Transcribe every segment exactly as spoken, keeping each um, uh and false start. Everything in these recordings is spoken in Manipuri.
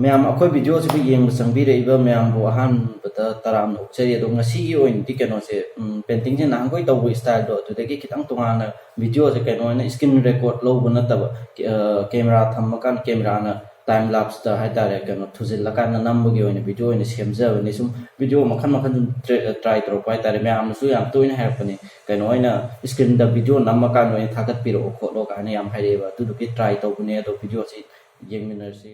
ꯃꯌꯥꯝ, ꯑꯩꯈꯣꯏ ꯚꯤꯗꯤꯑꯣꯁꯤꯕꯨ ꯌꯦꯡꯕ ꯆꯪꯕꯤꯔꯛꯏꯕ ꯃꯌꯥꯝꯕꯨ ꯑꯍꯥꯟꯕꯗ ꯇꯔꯥꯝꯅ ꯑꯣꯛꯆꯔꯤ꯫ ꯑꯗꯣ ꯉꯁꯤꯒꯤ ꯑꯣꯏꯅꯗꯤ ꯀꯩꯅꯣꯁꯦ, ꯎꯝ, ꯄꯦꯟꯇꯤꯡꯁꯦ ꯅꯍꯥꯟꯈꯣꯏ ꯇꯧꯕ ꯏꯁꯇꯥꯏꯜꯗꯣ ꯑꯗꯨꯗꯒꯤ ꯈꯤꯇꯪ ꯇꯣꯉꯥꯟꯅ ꯚꯤꯗꯤꯑꯣꯁꯦ ꯀꯩꯅꯣ ꯑꯣꯏꯅ ꯏꯁꯀ꯭ꯔꯤꯟ ꯔꯦꯀꯣꯔꯠ ꯂꯧꯕ ꯅꯠꯇꯕ, ꯀꯦ-, ꯑ, ꯀꯦꯃꯦꯔꯥ ꯊꯝꯃꯀꯥꯟꯗ ꯀꯦꯃꯦꯔꯥꯅ ꯇꯥꯏꯝ ꯂꯥꯞꯁꯇ ꯍꯥꯏꯇꯥꯔꯦ, ꯀꯩꯅꯣ ꯊꯨꯖꯤꯜꯂꯀꯥꯟꯗ ꯅꯝꯕꯒꯤ ꯑꯣꯏꯅ ꯚꯤꯗꯤꯑꯣ ꯑꯣꯏꯅ ꯁꯦꯝꯖꯕꯅꯤ꯫ ꯁꯨꯝ ꯚꯤꯗꯤꯑꯣ ꯃꯈꯜ ꯃꯈꯜ ꯁꯨꯝ ꯇ꯭ꯔꯥꯏ ꯇꯧꯔꯛꯄ ꯍꯥꯏꯇꯥꯔꯦ꯫ ꯃꯌꯥꯝꯅꯁꯨ ꯌꯥꯝ ꯇꯣꯏꯅ ꯍꯥꯏꯔꯛꯄꯅꯤ, ꯀꯩꯅꯣ ꯑꯣꯏꯅ ꯏꯁꯀ꯭ꯔꯤꯟꯗ ꯚꯤꯗꯤꯑꯣ ꯅꯝꯃꯀꯥꯟꯗ ꯑꯣꯏꯅ ꯊꯥꯒꯠꯄꯤꯔꯛꯑꯣ ꯈꯣꯠꯂꯣ ꯀꯥꯏꯅ ꯌꯥꯝ ꯍꯥꯏꯔꯛꯑꯦꯕ꯫ ꯑꯗꯨꯗꯨꯒꯤ ꯇ꯭ꯔꯥꯏ ꯇꯧꯕꯅꯦ꯫ ꯑꯗꯣ ꯚꯤꯗꯤꯑꯣꯁꯤ ꯌꯦꯡꯃꯤꯟꯅꯔꯁꯤ꯫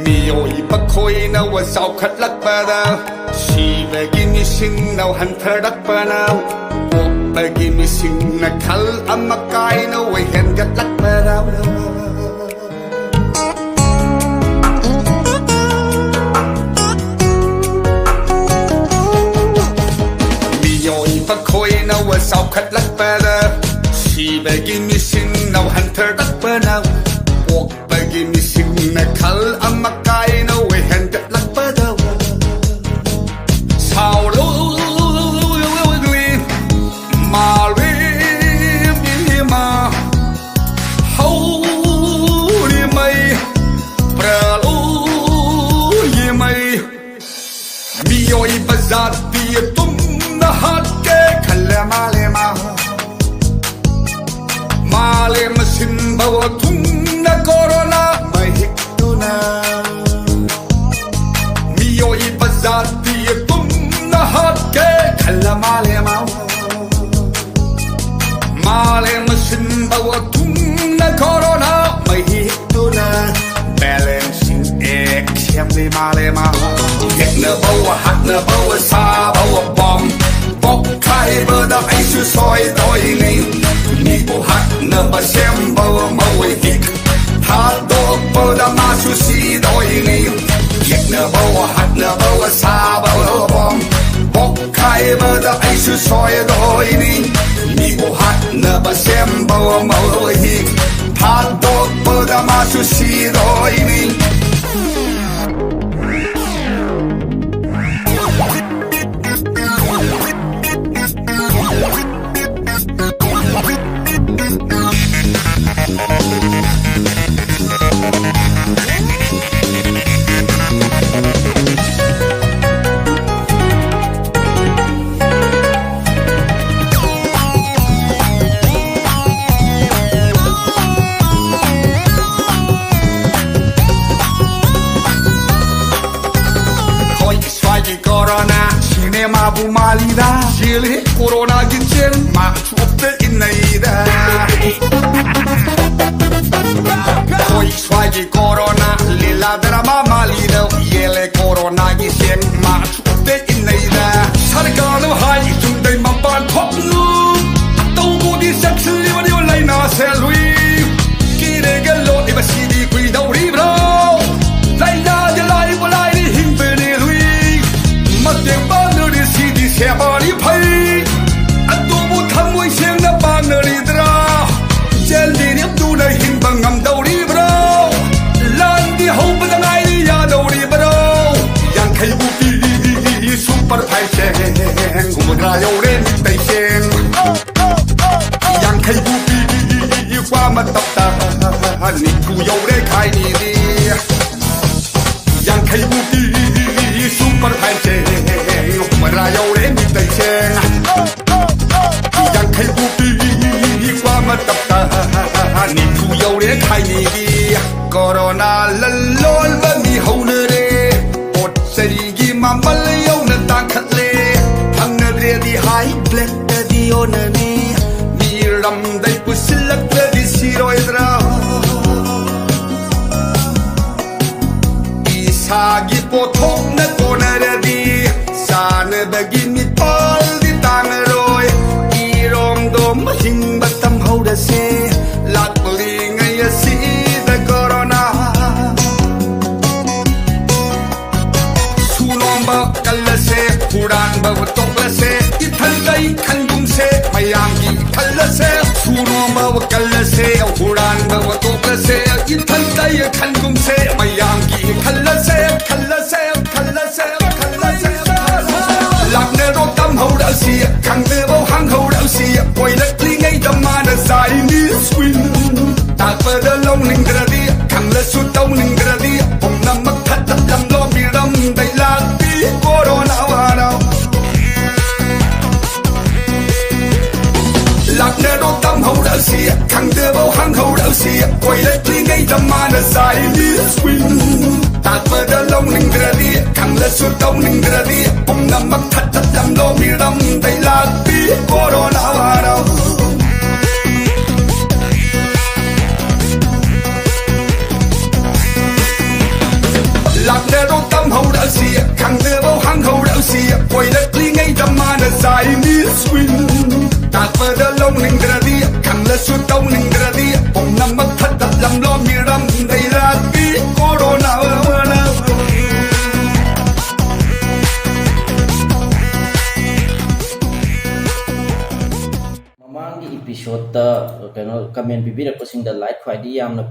ꯃꯤꯑꯣꯏꯕ ꯈꯣꯏꯅ ꯋꯥ ꯆꯥꯎꯈꯠꯂꯛꯄꯗ, ꯁꯤꯕꯒꯤ ꯃꯤꯁꯤꯡꯅ ꯍꯟꯊꯔꯛꯄꯅ, ꯄꯣꯛꯄꯒꯤ ꯃꯤꯁꯤꯡꯅ ꯈꯜ ꯑꯃ ꯀꯥꯏꯅ ꯑꯣꯏ ꯍꯦꯟꯒꯠꯂꯛꯄꯗ, ꯃꯤꯑꯣꯏꯕ ꯈꯣꯏꯅ ꯋꯥ ꯆꯥꯎꯈꯠꯂꯛꯄꯗ, ꯁꯤꯕꯒꯤ ꯃꯤꯁꯤꯡꯅ ꯍꯟꯊꯔꯛꯄꯅ, ꯄꯣꯛꯄꯒꯤ ꯃꯤꯁꯤꯡꯅ ꯈꯜ ꯑꯃ ꯀꯥꯏꯅ ꯑꯣꯏ ꯍꯦꯟꯒꯠꯂꯛꯄꯗ, ꯁꯥꯎꯔꯣꯏ ꯃꯥꯂꯦꯝ ꯏꯃꯥ, ꯍꯧꯔꯤꯃꯩ ꯄ꯭ꯔꯂꯣꯏꯃꯩ, ꯃꯤꯑꯣꯏꯕ ꯖꯥꯇꯤ ꯇꯨꯝꯅ ꯍꯥꯠꯀꯦ ꯈꯜꯂꯦ ꯃꯥꯂꯦꯝ꯫ ꯃꯥꯂꯦꯝ ꯑꯁꯤꯟꯕ ꯊꯨꯡꯅ ꯀꯣꯔꯣꯅꯥ ꯃꯍꯤꯛꯇꯨꯅ, ꯃꯤꯑꯣꯏꯕ ꯖꯥꯇꯤ ꯇꯨꯝꯅ ꯍꯥꯠꯀꯦ ꯈꯜꯂ ꯃꯥꯂꯦꯝ꯫ ꯃꯥꯂꯦꯝ ꯑꯁꯤꯟꯕ ꯊꯨꯡꯅ ꯀꯣꯔꯣꯅꯥ ꯃꯍꯤꯛꯇꯨꯅ, balancing act ꯁꯦꯝꯂꯤ ꯃꯥꯂꯦꯝ꯫ ꯌꯦꯛꯅꯕ ꯍꯥꯠꯅꯕ ꯁꯥꯕ ꯕꯣꯝ ꯄꯣꯛꯈꯥꯏꯕꯗ ꯑꯩꯁꯨ ꯁꯣꯏꯗꯣꯏꯅꯤ꯫ ꯃꯤꯕꯨ ꯍꯥꯠꯅꯕ ꯁꯦꯝꯕ ꯃꯑꯣꯏ ꯍꯤꯛ ꯊꯥꯗꯣꯛꯄꯗ ꯃꯥꯁꯨ ꯁꯤꯗꯣꯏꯅꯤ꯫ ꯌꯦꯛꯅꯕ ꯍꯥꯠꯅꯕ ꯁꯥꯕ ꯕꯣꯝ ꯄꯣꯛꯈꯥꯏ ꯕꯗ ꯑꯩꯁꯨ ꯁꯣꯏꯔꯣꯏꯅꯤ꯫ ꯃꯤꯕꯨ ꯍꯥꯠꯅꯕ ꯁꯦꯝꯕ ꯃꯧꯍꯤ ꯊꯥꯗꯣꯛꯄꯗ ꯃꯥꯁꯨ ꯁꯤꯔꯣꯏꯅꯤ꯫ ꯁ꯭ꯋꯥꯏꯒꯤ ꯀꯣꯔꯣꯅꯥ ꯁꯤꯅꯦꯃꯥꯕꯨ ꯃꯥꯜꯂꯤꯗ꯫ ꯆꯦꯜꯂꯤ ꯀꯣꯔꯣꯅꯥꯒꯤ ꯆꯦꯟ ꯃꯥ ꯆꯨꯞꯇ ꯏꯟꯅꯩꯗ꯫ ꯑꯩꯈꯣꯏ ꯁ꯭ꯋꯥꯏꯒꯤ ꯀꯣꯔꯣꯅꯥ ꯂꯤꯂꯥ ꯗ꯭ꯔꯃꯥ ꯃꯥꯜꯂꯤꯗ꯫ ꯌꯦꯜꯂꯦ ꯀꯣꯔꯣꯅꯥꯒꯤ ꯆꯦꯟ ꯃꯥ ꯆꯨꯞꯇ ꯏꯟꯅꯩꯗ꯫ ꯁꯔꯀꯥꯔꯅ ꯍꯥꯏ ꯌꯨꯝꯗꯩ ꯃꯄꯥꯟ ꯊꯣꯛꯅꯨ꯫ ꯑꯇꯧꯕꯗꯤ ꯆꯪꯁꯤꯜꯂꯤꯕꯅꯤ ꯂꯥꯏꯅꯥꯁꯦ ꯂꯨꯏ꯫ ꯀꯤꯔꯦꯒ ꯂꯣꯠꯂꯤꯕꯁꯤꯗꯤ ꯀꯨꯏꯗꯧꯔꯤꯕ꯭ꯔꯣ? ꯂꯥꯏꯅꯥꯗꯤ ꯂꯥꯏꯕꯨ ꯂꯥꯏꯔꯤ ꯍꯤꯡꯕꯅꯤ ꯂꯨꯏ꯫ ꯃꯇꯦꯡ ꯄꯥꯡꯅꯔꯤ ꯁꯤꯗꯤ ꯁꯦꯕꯥꯅꯤ ꯐꯩ꯫ ꯑꯗꯨꯕꯨ ꯊꯃꯣꯏ ꯁꯦꯡꯅ ꯄꯥꯡꯅꯔꯤꯗ꯭ꯔꯥ? ꯆꯦꯜꯂꯤꯔꯦꯞꯇꯨꯅ ꯍꯤꯡꯕ ꯉꯝꯗꯧꯔꯤꯕ꯭ꯔꯣ? ꯂꯥꯟꯗꯤ ꯍꯧꯕꯗ ꯉꯥꯏꯔꯤ ꯌꯥꯗꯧꯔꯤꯕ꯭ꯔꯣ? ꯌꯥꯡꯈꯩꯕꯨ ꯄꯤ ꯁꯨꯄꯔ ꯐꯥꯏꯟ ꯆꯦꯡ꯫ ꯍꯨꯝꯐꯨꯇꯔꯥ ꯌꯧꯔꯦ ꯃꯤꯇꯩ ꯆꯦꯡ꯫ ꯌꯥꯡꯈꯩꯕꯨ ꯄꯤ ꯀ꯭ꯋꯥ ꯃꯇꯞꯇ꯫ ꯅꯤꯐꯨ ꯌꯧꯔꯦ ꯈꯥꯏꯅꯤꯗꯤ꯫ ꯌꯥꯡꯈꯩꯕꯨ ꯄꯤ ꯁꯨꯄꯔ ꯐꯥꯏꯟ ꯆꯦꯡ꯫ ꯍꯨꯝꯐꯨꯇꯔꯥ ꯌꯧꯔꯦ ꯃꯤꯇꯩ ꯆꯦꯡ꯫ ꯌꯥꯡꯈꯩꯕꯨ ꯄꯤ ꯀ꯭ꯋꯥ ꯃꯇꯞꯇ꯫ ꯅꯤꯐꯨ ꯌꯧꯔꯦ ꯈꯥꯏꯅꯤꯗꯤ꯫ ꯀꯣꯔꯣꯅꯥ ꯂꯜꯂꯣꯟꯕ ꯃꯤ ꯍꯧꯅꯔꯦ꯫ ꯄꯣꯠ ꯆꯩꯒꯤ ꯃꯃꯜ ꯌꯧꯅ ꯇꯥꯡꯈꯠꯂꯦ꯫ ꯐꯪꯅꯗ꯭ꯔꯦꯗꯤ ꯍꯥꯏ ꯕ꯭ꯂꯦꯛꯇꯗꯤ ꯌꯣꯟꯅꯅꯤ꯫ ꯃꯤꯔꯝꯗꯩ ꯄꯨꯁꯤꯜꯂꯛꯇ꯭ꯔꯗꯤ ꯁꯤꯔꯣꯏꯗ꯭ꯔꯥ? ꯏꯁꯥꯒꯤ ꯄꯣꯠꯊꯣꯛꯅ ꯀꯣꯟꯅꯔꯗꯤ ꯆꯥꯅꯕꯒꯤ ꯃꯤꯄꯥꯜꯗꯤ ꯇꯥꯡꯉꯔꯣꯏ꯫ ꯏꯔꯣꯝꯗꯣꯝ ꯍꯤꯡꯕ ꯇꯝꯍꯧꯔꯁꯦ꯫ ꯂꯥꯛꯂꯤꯉꯩ ꯑꯁꯤꯗ ꯀꯣꯔꯣꯅꯥ ꯁꯨꯅꯣꯝꯕ ꯀꯜꯂꯁꯦ, ꯍꯨꯔꯥꯟꯕ ꯇꯣꯛꯂꯁꯦ꯫ ꯈꯟꯒꯨꯝꯁꯦ, ꯃꯌꯥꯝꯒꯤ ꯈꯜꯂꯁꯦ, ꯁꯨꯔꯨꯕ ꯀꯜꯂꯁꯦ, ꯍꯨꯔꯥꯟꯕ ꯇꯣꯛꯂꯁꯦ, ꯏꯊꯟꯇ ꯈꯟꯒꯨꯝꯁꯦ, ꯃꯌꯥꯝꯒꯤ ꯈꯜꯂꯁꯦ, ꯈꯜꯂꯁꯦ, ꯈꯜꯂꯁꯦ, ꯈꯜꯂꯁꯦ꯫ ꯂꯥꯛꯅꯔꯣ ꯇꯝꯍꯧꯔꯁꯤ, ꯈꯪꯗꯕꯧ ꯍꯪꯍꯧꯔꯁꯤ, ꯀꯣꯏꯔꯛꯂꯤꯉꯩꯗ ꯃꯥꯅ Chinese queen꯫ ꯇꯥꯛꯄꯗ ꯂꯧꯅꯤꯡꯗ꯭ꯔꯗꯤ, ꯈꯪꯂꯁꯨ ꯇꯧꯅꯤꯡꯗ꯭ꯔꯗꯤ, ꯄꯨꯝꯅꯃꯛ ꯊꯠꯇꯠꯂꯝꯂꯣ ꯃꯤꯔꯝꯗꯩ ꯂꯥꯛꯄꯤ corona virus꯫ ꯂꯥꯛꯅꯔꯣ ꯇꯝꯍꯧꯔꯁꯤ, ꯈꯪꯗꯕꯧ ꯍꯪꯍꯧꯔꯁꯤ, ꯀꯣꯏꯔꯛꯂꯤꯉꯩꯗ ꯃꯥꯅ Chinese queen꯫ ꯇꯥꯛꯄꯗ ꯂꯧꯅꯤꯡꯗ꯭ꯔꯗꯤ, ꯈꯪꯂꯁꯨ ꯇꯧꯅꯤꯡꯗ꯭ꯔꯗꯤ, ꯄꯨꯝꯅꯃꯛ ꯊꯠꯇꯠꯂꯝꯂꯣ ꯃꯤꯔꯝꯗꯩ ꯂꯥꯛꯄꯤ corona virus꯫ ꯂꯥꯛꯅꯔꯣ ꯇꯝꯍꯧꯔꯁꯤ, ꯈꯪꯗꯕꯧ ꯍꯪꯍꯧꯔꯁꯤ, ꯀꯣꯏꯔꯛꯂꯤꯉꯩꯗ ꯃꯥꯅ Chinese queen꯫ ꯇꯥꯛꯄꯗ ꯂꯧꯅꯤꯡꯗ꯭ꯔꯗꯤ, ꯈꯪꯂꯁꯨ ꯇꯧꯅꯤꯡꯗ꯭ꯔꯗꯤ, ꯄꯨꯝꯅꯃꯛ ꯊꯠꯇꯠꯂꯝꯂꯣ ꯃꯤꯔꯝꯗꯩ ꯂꯥꯛꯄꯤ corona꯫ ꯃꯃꯥꯡꯒꯤ episodeꯇ ꯀꯩꯅꯣ comment ꯄꯤꯕꯤꯔꯛꯄꯁꯤꯡꯗ like ꯈ꯭ꯋꯥꯏꯗꯒꯤ ꯌꯥꯝꯅ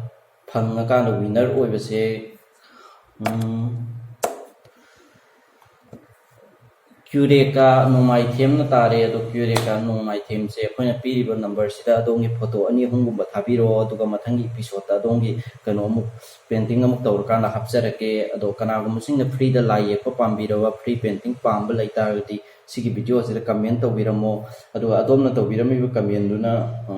ꯐꯪꯉꯀꯥꯟꯗ winner ꯑꯣꯏꯕꯁꯦ, ꯎꯝ, ꯀ꯭ꯌꯨꯔꯦꯀꯥ ꯅꯣꯡꯃꯥꯏꯊꯦꯝꯅ ꯇꯥꯔꯦ꯫ ꯑꯗꯣ ꯀ꯭ꯌꯨꯔꯦꯀꯥ ꯅꯣꯡꯃꯥꯏꯊꯦꯝꯁꯦ ꯑꯩꯈꯣꯏꯅ ꯄꯤꯔꯤꯕ numberꯁꯤꯗ ꯑꯗꯣꯝꯒꯤ photo ꯑꯅꯤ ꯑꯍꯨꯝꯒꯨꯝꯕ ꯊꯥꯕꯤꯔꯛꯑꯣ, ꯑꯗꯨꯒ ꯃꯊꯪꯒꯤ episodeꯇ ꯑꯗꯣꯝꯒꯤ ꯀꯩꯅꯣ ꯑꯃꯨꯛ painting ꯑꯃꯨꯛ ꯇꯧꯔꯀꯥꯟꯗ ꯍꯥꯞꯆꯔꯛꯀꯦ꯫ ꯑꯗꯣ ꯀꯅꯥꯒꯨꯝꯕꯁꯤꯡꯅ freeꯗ ꯂꯥꯏ ꯌꯦꯛꯄ ꯄꯥꯝꯕꯤꯔꯕ, free painting ꯄꯥꯝꯕ ꯂꯩꯇꯥꯔꯒꯗꯤ ꯁꯤꯒꯤ videoꯁꯤꯗ comment ꯇꯧꯕꯤꯔꯝꯃꯣ꯫ ꯑꯗꯨꯒ ꯑꯗꯣꯝꯅ ꯇꯧꯕꯤꯔꯝꯃꯤꯕ commentꯗꯨꯅ, ꯑ,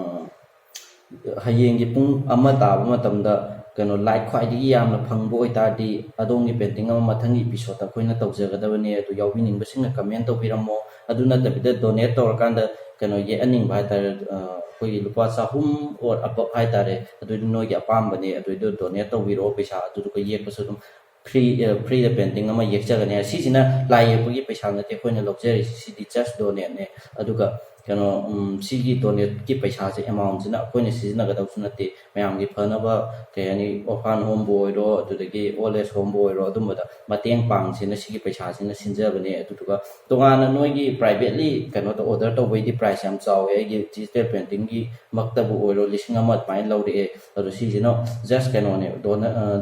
ꯍꯌꯦꯡꯒꯤ ꯄꯨꯡ ꯑꯃ ꯇꯥꯕ ꯃꯇꯝꯗ ꯀꯩꯅꯣ like ꯈ꯭ꯋꯥꯏꯗꯒꯤ ꯌꯥꯝꯅ ꯐꯪꯕ ꯑꯣꯏꯇꯥꯔꯗꯤ ꯑꯗꯣꯝꯒꯤ painting ꯑꯃ ꯃꯊꯪꯒꯤ episodeꯇ ꯑꯩꯈꯣꯏꯅ ꯇꯧꯖꯒꯗꯕꯅꯦ꯫ ꯑꯗꯨ ꯌꯥꯎꯕꯤꯅꯤꯡꯕꯁꯤꯡꯅ comment ꯇꯧꯕꯤꯔꯝꯃꯣ꯫ ꯑꯗꯨ ꯅꯠꯇꯕꯤꯗ donate ꯇꯧꯔꯀꯥꯟꯗ ꯀꯩꯅꯣ ꯌꯦꯛꯍꯟꯅꯤꯡꯕ ꯍꯥꯏꯇꯥꯔꯦ, ꯑ, ꯑꯩꯈꯣꯏꯒꯤ ꯂꯨꯄꯥ ꯆꯍꯨꯝ or above ꯍꯥꯏꯇꯥꯔꯦ, ꯑꯗꯨꯏꯗꯤ ꯅꯣꯏꯒꯤ ꯑꯄꯥꯝꯕꯅꯦ꯫ ꯑꯗꯨꯏꯗꯣ donate ꯇꯧꯕꯤꯔꯛꯑꯣ ꯄꯩꯁꯥ, ꯑꯗꯨꯗꯨꯒ ꯌꯦꯛꯄꯁꯨ ꯑꯗꯨꯝ free, ꯑ, freeꯗ painting ꯑꯃ ꯌꯦꯛꯆꯒꯅꯤ꯫ ꯁꯤꯁꯤꯅ ꯂꯥꯏ ꯌꯦꯛꯄꯒꯤ ꯄꯩꯁꯥ ꯅꯠꯇꯦ ꯑꯩꯈꯣꯏꯅ ꯂꯧꯖꯔꯤꯁꯤ, ꯁꯤꯗꯤ just donateꯅꯦ꯫ ꯑꯗꯨꯒ ꯀꯩꯅꯣ ꯎꯝ, ꯁꯤꯒꯤ ꯗꯣꯅꯦꯠꯀꯤ ꯄꯩꯁꯥꯁꯦ ꯑꯦꯃꯥꯎꯟꯁꯤꯅ ꯑꯩꯈꯣꯏꯅ ꯁꯤꯖꯤꯟꯅꯒꯗꯕꯁꯨ ꯅꯠꯇꯦ, ꯃꯌꯥꯝꯒꯤ ꯐꯅꯕ ꯀꯩ ꯍꯥꯏꯅꯤ, orphan home ꯕꯨ ꯑꯣꯏꯔꯣ, ꯑꯗꯨꯗꯒꯤ old age home ꯕꯨ ꯑꯣꯏꯔꯣ, ꯑꯗꯨꯝꯕꯗ ꯃꯇꯦꯡ ꯄꯥꯡꯁꯦꯅ ꯁꯤꯒꯤ ꯄꯩꯁꯥꯁꯤꯅ ꯁꯤꯟꯖꯕꯅꯦ꯫ ꯑꯗꯨꯗꯨꯒ ꯇꯣꯉꯥꯟꯅ ꯅꯣꯏꯒꯤ privately ꯀꯩꯅꯣꯗ order ꯇꯧꯕꯩꯗꯤ price ꯌꯥꯝ ꯆꯥꯎꯋꯦ꯫ ꯑꯩꯒꯤ digital painting ꯒꯤ ꯃꯛꯇꯕꯨ ꯑꯣꯏꯔꯣ, ꯂꯤꯁꯤꯡ ꯑꯃ ꯑꯗꯨꯃꯥꯏꯅ ꯂꯧꯔꯛꯑꯦ꯫ ꯑꯗꯣ ꯁꯤꯁꯤꯅ just ꯀꯩꯅꯣꯅꯦ,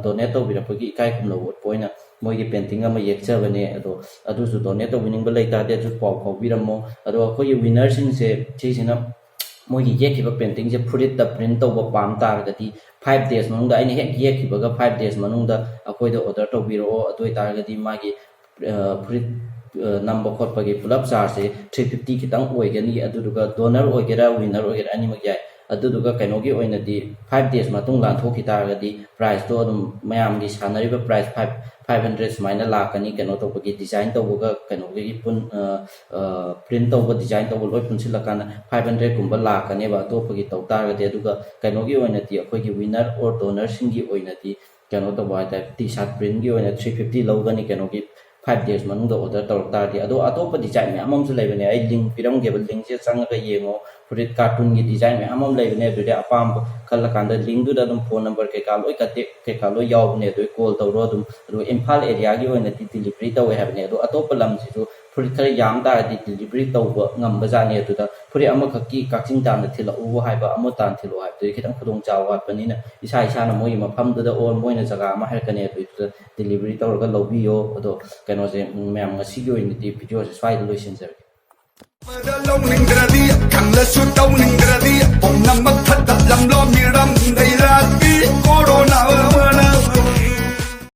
donate ꯇꯧꯕꯤꯔꯛꯄꯒꯤ ꯏꯀꯥꯏ ꯈꯨꯝꯅꯕ ꯎꯠꯄ ꯑꯣꯏꯅ ꯃꯣꯏꯒꯤ painting ꯑꯃ ꯌꯦꯛꯆꯕꯅꯦ꯫ ꯑꯗꯣ ꯑꯗꯨꯁꯨ donate ꯇꯧꯕꯤꯅꯤꯡꯕ ꯂꯩꯇꯥꯔꯗꯤ ꯑꯗꯨꯁꯨ ꯄꯥꯎ ꯐꯥꯎꯕꯤꯔꯝꯃꯣ꯫ ꯑꯗꯣ ꯑꯩꯈꯣꯏꯒꯤ winner ꯁꯤꯡꯁꯦ ꯁꯤꯁꯤꯅ ꯃꯣꯏꯒꯤ ꯌꯦꯛꯈꯤꯕ painting ꯁꯦ ꯐꯨꯔꯤꯠꯇ print ꯇꯧꯕ ꯄꯥꯝ ꯇꯥꯔꯒꯗꯤ, five days ꯃꯅꯨꯡꯗ, ꯑꯩꯅ ꯍꯦꯛ ꯌꯦꯛꯈꯤꯕꯒ five days ꯃꯅꯨꯡꯗ ꯑꯩꯈꯣꯏꯗ order ꯇꯧꯕꯤꯔꯛꯑꯣ꯫ ꯑꯗꯨ ꯑꯣꯏꯇꯥꯔꯒꯗꯤ ꯃꯥꯒꯤ ꯑ, ꯐꯨꯔꯤꯠ ꯑ, ꯅꯝꯕ ꯈꯣꯠꯄꯒꯤ ꯄꯨꯂꯞ charge ꯁꯦ three fifty ꯈꯤꯇꯪ ꯑꯣꯏꯒꯅꯤ꯫ ꯑꯗꯨꯗꯨꯒ donor ꯑꯣꯏꯒꯦꯔꯥ winner ꯑꯣꯏꯒꯦꯔꯥ ꯑꯅꯤꯃꯛ ꯌꯥꯏ꯫ ꯑꯗꯨꯗꯨꯒ ꯀꯩꯅꯣꯒꯤ ꯑꯣꯏꯅꯗꯤ five days ꯃꯇꯨꯡ ꯂꯥꯟꯊꯣꯛꯈꯤ ꯇꯥꯔꯒꯗꯤ price ꯇꯣ ꯑꯗꯨꯝ ꯃꯌꯥꯝꯒꯤ ꯁꯥꯟꯅꯔꯤꯕ price five, five hundred ꯁꯨꯃꯥꯏꯅ ꯂꯥꯛꯀꯅꯤ꯫ ꯀꯩꯅꯣ ꯇꯧꯕꯒꯤ, design ꯇꯧꯕꯒ ꯀꯩꯅꯣꯒꯤ ꯄꯨꯟ-, ꯑ, ꯑ, print ꯇꯧꯕ, design ꯇꯧꯕ ꯂꯣꯏ ꯄꯨꯟꯁꯤꯜꯂꯀꯥꯟꯗ five hundred ꯀꯨꯝꯕ ꯂꯥꯛꯀꯅꯦꯕ, ꯑꯇꯣꯞꯄꯒꯤ ꯇꯧ ꯇꯥꯔꯒꯗꯤ꯫ ꯑꯗꯨꯒ ꯀꯩꯅꯣꯒꯤ ꯑꯣꯏꯅꯗꯤ, ꯑꯩꯈꯣꯏꯒꯤ winner or donor ꯁꯤꯡꯒꯤ ꯑꯣꯏꯅꯗꯤ ꯀꯩꯅꯣ ꯇꯧꯕ ꯍꯥꯏꯇꯥꯔꯦ, T-shirt print ꯀꯤ ꯑꯣꯏꯅ three fifty ꯂꯧꯒꯅꯤ꯫ ꯀꯩꯅꯣꯒꯤ five days ꯃꯅꯨꯡꯗ order ꯇꯧꯔꯛ ꯇꯥꯔꯗꯤ꯫ ꯑꯗꯣ ꯑꯇꯣꯞꯄ design ꯃꯌꯥꯝ ꯑꯃꯁꯨ ꯂꯩꯕꯅꯦ, ꯑꯩ link ꯄꯤꯔꯝꯒꯦꯕ, link ꯁꯦ ꯆꯪꯉꯒ ꯌꯦꯡꯉꯣ꯫ ꯐꯨꯔꯤꯠ cartoon ꯒꯤ design ꯃꯌꯥꯝ ꯑꯃ ꯂꯩꯕꯅꯦ꯫ ꯑꯗꯨꯗꯤ ꯑꯄꯥꯝꯕ ꯈꯜꯂꯀꯥꯟꯗ link ꯗꯨꯗ ꯑꯗꯨꯝ phone number ꯀꯩꯀꯥ ꯂꯣꯏ, contact ꯀꯩꯀꯥ ꯂꯣꯏ ꯌꯥꯎꯕꯅꯦ꯫ ꯑꯗꯨ call ꯇꯧꯔꯣ ꯑꯗꯨꯝ꯫ ꯑꯗꯨꯒ ꯏꯝꯐꯥꯜ area ꯒꯤ ꯑꯣꯏꯅꯗꯤ delivery ꯇꯧꯋꯦ ꯍꯥꯏꯕꯅꯦ꯫ ꯑꯗꯣ ꯑꯇꯣꯞꯄ ꯂꯝꯁꯤꯁꯨ ꯐꯨꯔꯤꯠ ꯈꯔ ꯌꯥꯝ ꯇꯥꯔꯗꯤ delivery ꯇꯧꯕ ꯉꯝꯕ ꯖꯥꯠꯅꯤ꯫ ꯑꯗꯨꯗ ꯐꯨꯔꯤꯠ ꯑꯃꯈꯛꯀꯤ ꯀꯛꯆꯤꯡ ꯇꯥꯟꯅ ꯊꯤꯜꯂꯛꯎ ꯍꯥꯏꯕ, ꯑꯃ ꯇꯥꯟꯅ ꯊꯤꯜꯂꯛꯑꯣ ꯍꯥꯏꯕꯗꯨꯗꯤ ꯈꯤꯇꯪ ꯈꯨꯗꯣꯡ ꯆꯥꯕ ꯋꯥꯠꯄꯅꯤꯅ, ꯏꯁꯥ ꯏꯁꯥꯅ ꯃꯣꯏꯒꯤ ꯃꯐꯝꯗꯨꯗ or ꯃꯣꯏꯅ ꯖꯒꯥ ꯑꯃ ꯍꯥꯏꯔꯛꯀꯅꯤ, ꯑꯗꯨꯗꯨꯗ delivery ꯇꯧꯔꯒ ꯂꯧꯕꯤꯌꯣ꯫ ꯑꯗꯣ ꯀꯩꯅꯣꯁꯦ, ꯎꯝ, ꯃꯌꯥꯝ, ꯉꯁꯤꯒꯤ ꯑꯣꯏꯅꯗꯤ video ꯁꯦ ꯁ꯭ꯋꯥꯏꯗ ꯂꯣꯏꯁꯤꯟꯖꯔꯒꯦ꯫ ꯂꯧꯅꯤꯡꯗ꯭ꯔꯗꯤ, ꯈꯪꯂꯁꯨ ꯇꯧꯅꯤꯡꯗ꯭ꯔꯗꯤ, ꯄꯨꯝꯅꯃꯛ